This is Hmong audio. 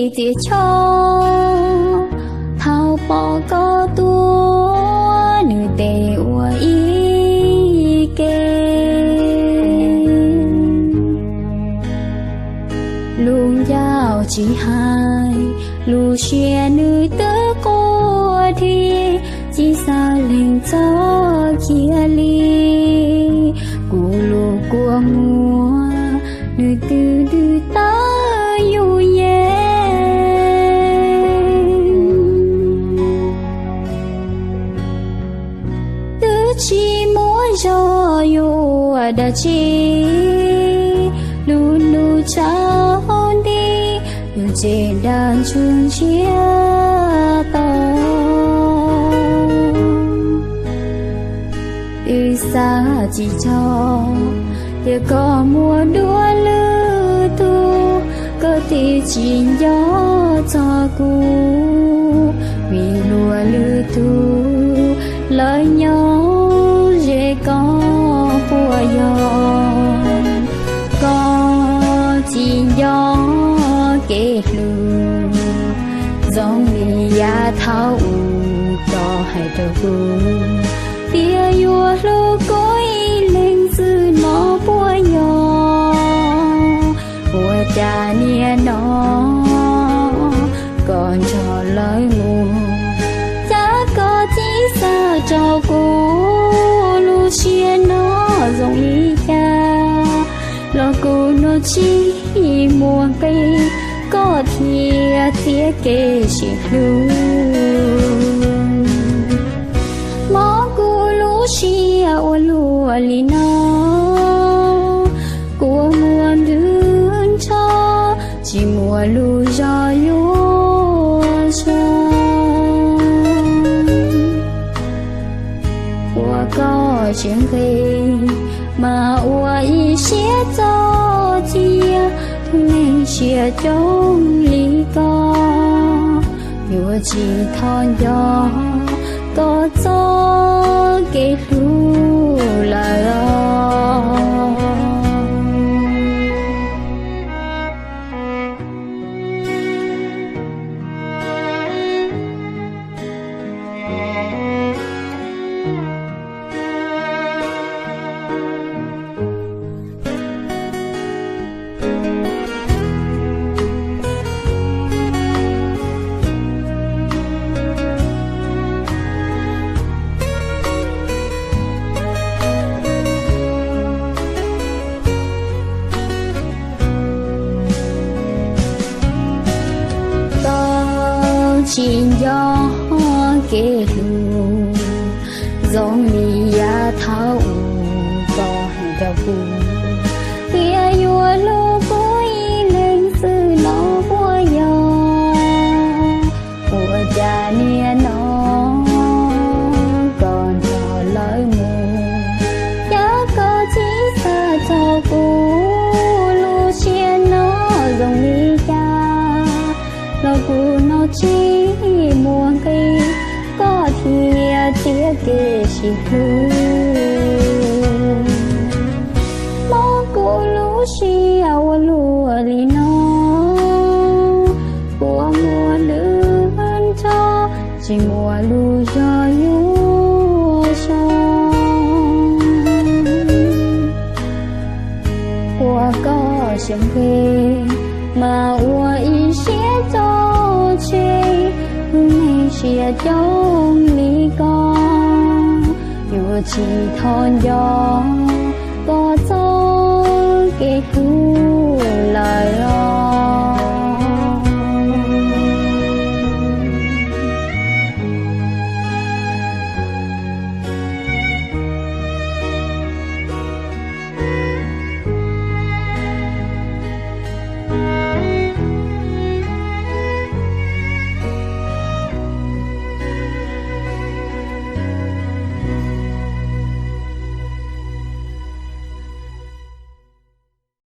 Txiv txhua thaum pom koj tuaj, nws tes ua ib ke. Lub ncauj tsis hais, lub siab nws twb quaj dhi, tsis xav lees txog kiag li. Kuv lub kua muag, nws twb dwb tawg yus yeej. Twb tsis muaj zog yuav dab tsi, lub ntuj tsaus nti, yus tseem dag ntsuj ntsiag to. Wb xav tsis txog, tias koj muaj dua lwm tus, koj twb tsis nco txog kuv, vim luag lwm tus lawv nyob ze koj puas yog. Koj tsis nco kev hlub, zoo li yav thaum ub koj hais rau kuv, tias yuav hlub kuv ib leeg xwb no puas yog. Ua cas niaj no koj nrog lawv mus, cas koj tsis xav rau kuv, lub siab no zoo li cas. Los kuv no tsis muaj nqis, koj thiaj txiav kev sib hlub. Mob kuv lub siab ua luaj li no, kua muag ntws nrho, tsis muaj lub zog yuav zoo. Ua koj siab nqis, mas ua ib siab txoj cia, tus neeg siab coob li koj, yuav tsis tho nco koj txoj kev hlub lawm os. Koj tsis nco kev hlub, zoo li yav thaum ub koj hais rau kuv, tias yuav hlub kuv ib leeg xwb no puas yog. Ua cas niaj no koj nrog lawv mus, cas koj tsis xav txog kuv, lub siab no zoo li cas. Los kuv no tsis muaj nqis, koj thiaj txiav kev sib hlub. Mob kuv lub siab ua luaj li no, kua muag ntws nrho, tsis muaj lub zog yuav zoo. Ua koj siab nqis, mas ua ib siab txoj cia, tus neeg siab coob li koj, yuav tsis tho nco